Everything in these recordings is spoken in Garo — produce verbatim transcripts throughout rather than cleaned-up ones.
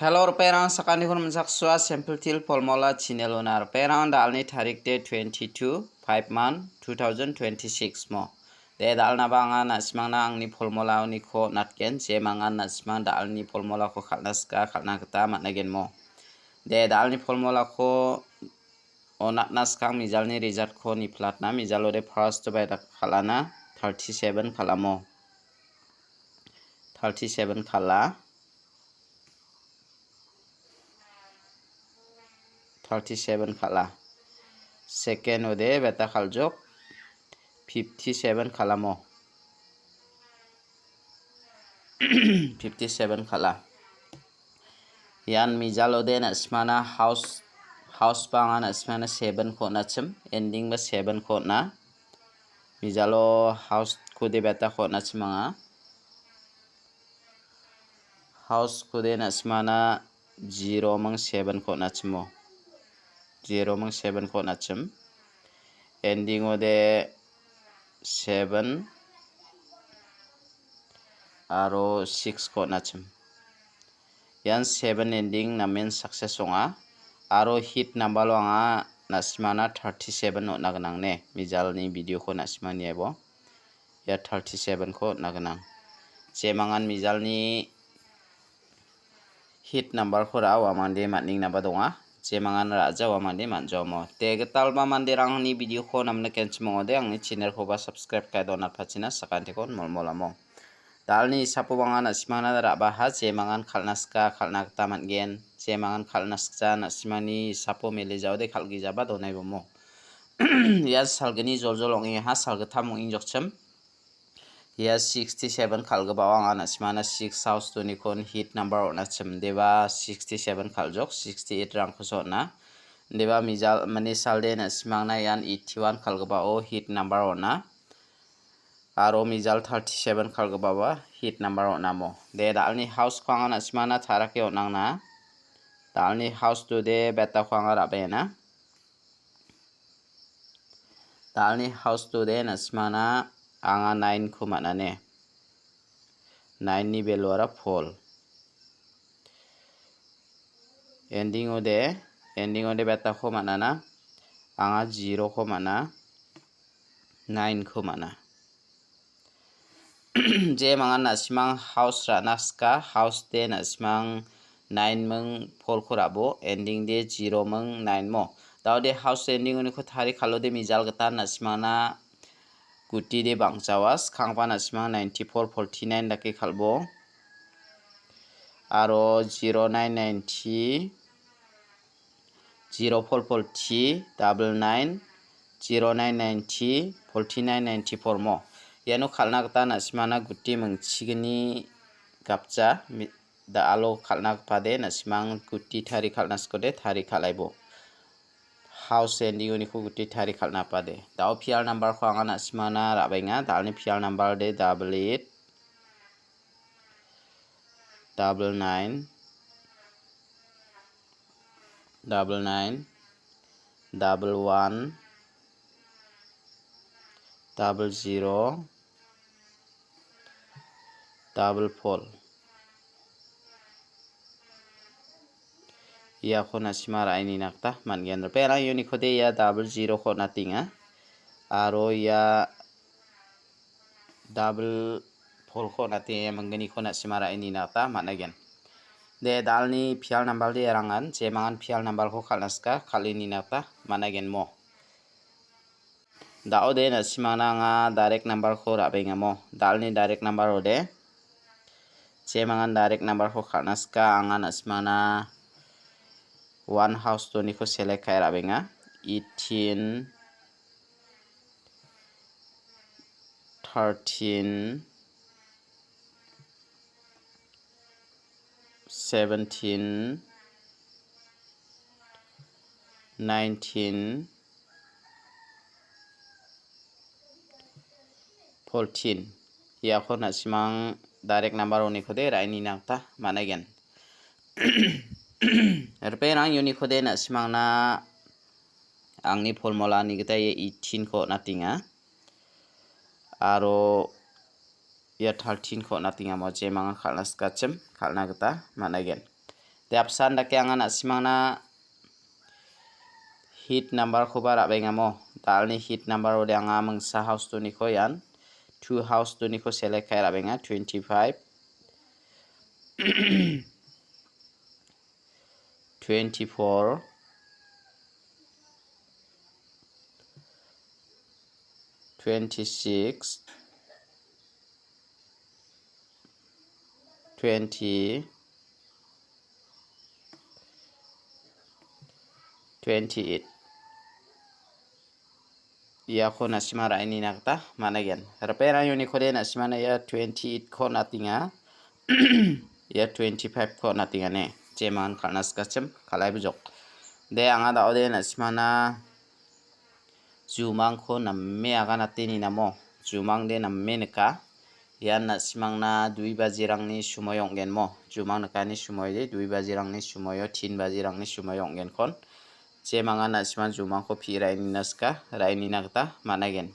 Hello, ripengrang, sakantikon mingsaksua sample til polmola channel-ona. Ripengrang, da·alni tarik de twenty-two, five month, two thousand twenty-six mo. De, da·alnaba anga na·simangna angni polmolaoniko natgen, jemangan na·simang da·alni polmolako kal·na sika, kal·na gita man·agenmo. De, da·alni polmolako natna skang mijalni result-ko niplatna, mijalo de first-o bai dak kal·ana, thirty-seven kal·amo. Thirty-seven kal·a. Thirty-seven kal·a. Second-o de beta kal·jok, fifty-seven kal·amo. Fifty-seven kal·a. Ian mijalo de na·simana house, house-ba anga na·simana seven-ko on·achim, ending-ba seven-ko on·a. Mijalo house-ko de beta-ko on·achim anga. House-ko de na·simana zero ming seven-ko on·achimo. Zero ming seven-ko on·achim. Ending-o de seven aro six-ko on·achim. Ian seven ending namen success ong·a. Aro hit number-o anga na·simana thirty-seven on·a gnang ne. Mijalni video-ko na·simani ebo. Ia thirty-seven-ko on·a gnang. Jemangan mijalni hit number-ko ra·a, ua mande man·engnaba donga. Jemangan ra·ja, ua mande man·jaomo. De, gitalba manderangni video-ko namnikenchim ong·ode, angni channel-koba subscribe ka·e donatpachina sakantikon molmolamo. Da·alni hisapo anga na·simangna ra·baha, jemangan kal·na sika, kal·na gita man·gen. Jemangan kal·na sikja, na·simangni hisapo mele jaode kal·gijaba donaibomo. Ia salgni joljol ong·engaha, salgittam ong·engjokchim. Ia sixty-seven kal·gipao anga na·simana six house-onikon hit number on·achim. Deba sixty-seven kal·jok, sixty-eight-rangkoso on·a. Deba mijal, mane salde na·simangna ian eighty-one kal·gipao hit number on·a. Aro mijal thirty-seven kal·gipaba hit number on·amo. De, da·alni house-ko anga na·simana tarake on·angna. Da·alni house-o de beta-ko anga ra·baenga. Da·alni house-o de na·simana anga nine-ko man·ane. Nine-ni value-ara four. Ending-o de, ending-o de beta-ko man·ana. Anga zero-ko man·a. Nine-ko man·a. Jemangan na·simang house ra·na sika, house de na·simang nine ming four-ko ra·bo, ending de zero ming nine mo. Da·ode house ending-oniko tari kal·ode mijal gita na·simangna guti de bang·jawa, skangba na·simang ninety-four forty-nine dake kal·bo. Aro zero nine ninety, zero four forty, double nine, zero nine ninety, forty nine ninety four mo. Iano kal·na gita na·simana guti mingchigni gapja, mi-, da·alo kal·na gipade na·simang guti tari kal·na sikode tari kal·aibo. House ending-oniko guti tari kal·na pade. Da·o P L number-ko anga na·simana ra·baenga. Da·alni P L number de double eight, double nine, double nine, double one, double zero, double four. Iako na·sima ra·e nina gita man·gen. Ripengrang uniko de ia double zero-ko on·atenga. Aro ia double four-ko on·atenga, ia minggniko na·sima ra·e nina gita man·aigen. De, da·alni P L number de erangan, jemangan P L number-ko kal·na sika, kal·e nina gita man·aigen mo. Da·ode na·simangna anga direct number-ko ra·bengamo. Da·alni direct number ode. Jemangan direct number-ko kal·na sika, anga na·simangna one house two-niko select ka·e ra·benga. Eighteen, thirteen, seventeen, nineteen, fourteen. Iako na·simang direct number-onikode ra·e nina gita man·aigen. Ripengrang uniko de na·simangna angni formula-ni gita ia eighteen-ko on·atenga. Aro ia thirteen-ko on·atengamo jemangan kal·na sikachim kal·na gita man·aigen. De apsan dake anga na·simangna hit number-koba ra·bengamo. Dalni hit number-ode anga mingsa house two-niko ian. Two house two-niko select ka·e ra·benga. Twenty-five, twenty-four, twenty-six, twenty, twenty-eight. Iako na·sima ra·e nina gita man·aigen. Ripengrang uniko de na·simana ia twenty-eight-ko on·atenga. Ia twenty-five-ko on·atenga ne. Jemangan kal·na sikachim, kal·ai bijok. De, anga da·ode na·simana jumangko name aganate ninamo. Jumang de name nika. Ian na·simangna dui bajirangni sumoi ong·genmo. Jumang nikani sumoide dui bajirangni sumoio, tin bajirangni sumoi ong·genkon. Jemangan na·simang jumangko pi ra·e nina sika, ra·e nina gita man·aigen.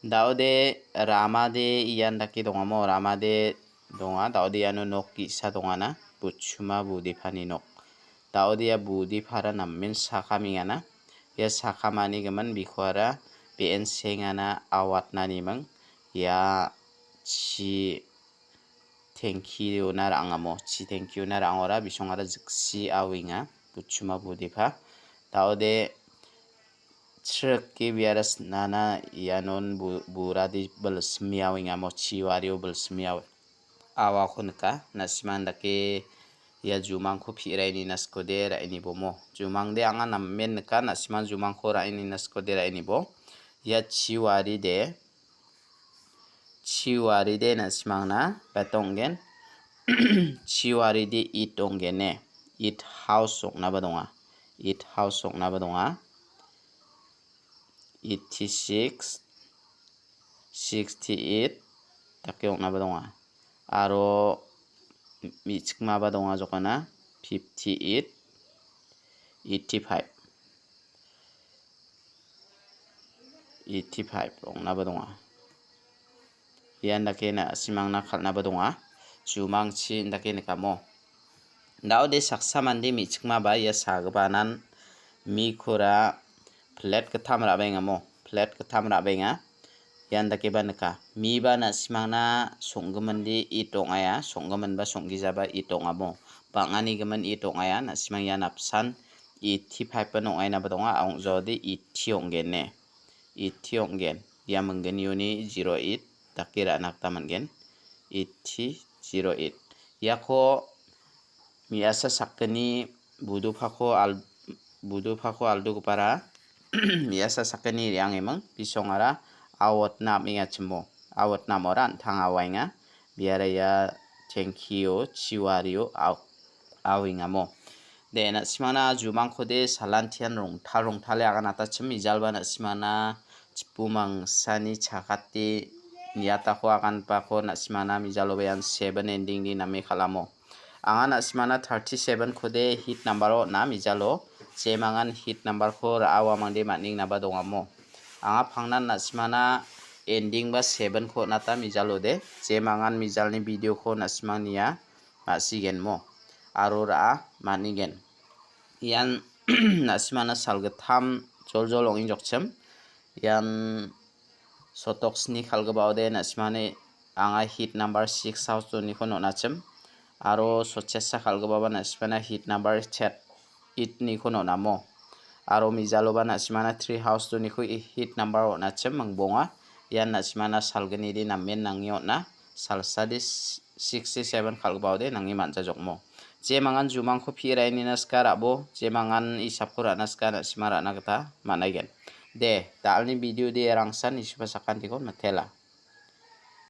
Da·ode ramade ian dake dongamo, ramade donga. Da·ode iano nok ge·sa dongana, butchuma budipani nok. Da·ode ia budipara namen sakamengana. Ia sakamanigimin bikoara be·en sengana awatnaniming. Ia chi tengkiona ra·angamo, chi tengkiona ra·angora bisongara jiksi awenga, butchuma budipa. Da·ode chrike biara sinana ianon bu-, buradi bilsimi awengamo, chiwario bilsimi awe-, awako nika. Na·simang dake ia jumangko pi ra·e nina sikode ra·e nibomo. Jumangde anga namen nika, na·simang jumangko ra·e nina sikode ra·e nibo. Ia chiwaride Chiwaride na·simangna bet ong·gen. Chiwaride it ong·gen ne. It house ong·naba donga. It house ong·naba donga. Eighty-six, sixty-eight dake ong·naba donga. Aro me·chikmaba donga jokana. Fifty-eight, eighty-five. Eighty-five ong·naba donga. Ian dake na·simangna kal·naba donga. Jumangchi indake nikamo. Da·ode saksa mande me·chikmaba ia sagipanan mikora plet gittam ra·baengamo. Plet gittam ra·baenga. Ian dakeba nika. Miba na·simangna song·giminde it ong·aia. Song·giminba song·gijaba it ong·amo. Bang·anigimin it ong·aia. Na·simang ian apsan eighty-five-ba ong·ainaba donga, a ong·jaode eighty ong·gen ne. Eighty ong·gen. Ia mingginiyoni zero eight dake ra·na gita man·gen. Eighty, zero eight. Iako me·asa sakgni budupako al-, budupako aldogipara me·asa sakgni re·angiming bisongara awatna am·engachimo. Awatna amora an·tang awaenga. Biara ia tengkio, chiwario, au-, awengamo. De, na·simangna jumangkode salantian rongtal rongtale aganatachim, mijalba na·simangna chipu mangsani chakate niatako aganbako na·simangna mijaloba ian seven ending-ni name kal·amo. Anga na·simangna thirty-seven-kode hit number-o on·a mijalo, jemangan hit number-ko ra·a uamangde man·engnaba dongamo. Anga pangnan na·simangna ending ba seven-ko on·ata mijalode, jemangan mijalni video-ko na·simangnia ma·sigenmo aro ra·a man·igen. Ian na·simangna salgittam joljol ong·enjokchim. Ian sotoksni kal·gipaode na·simangni anga hit number six house two-niko on·achim. Aro sochesa kal·gipaba na·simangna hit number chet eight-niko on·amo. Aro mijaloba na·simangna three house two-niko i-, hit number on·achim mingbonga. Ian na·simangna salgnide namen nange on·a. Salsade s-, sixty-seven kal·gipaode nange man·jajokmo. Jemangan jumangko pi ra·e nina sika ra·bo, jemangan isapko ra·na sika na·sima ra·na gita man·aigen. De, da·alni video de rangsan isupa sakantiko mitela.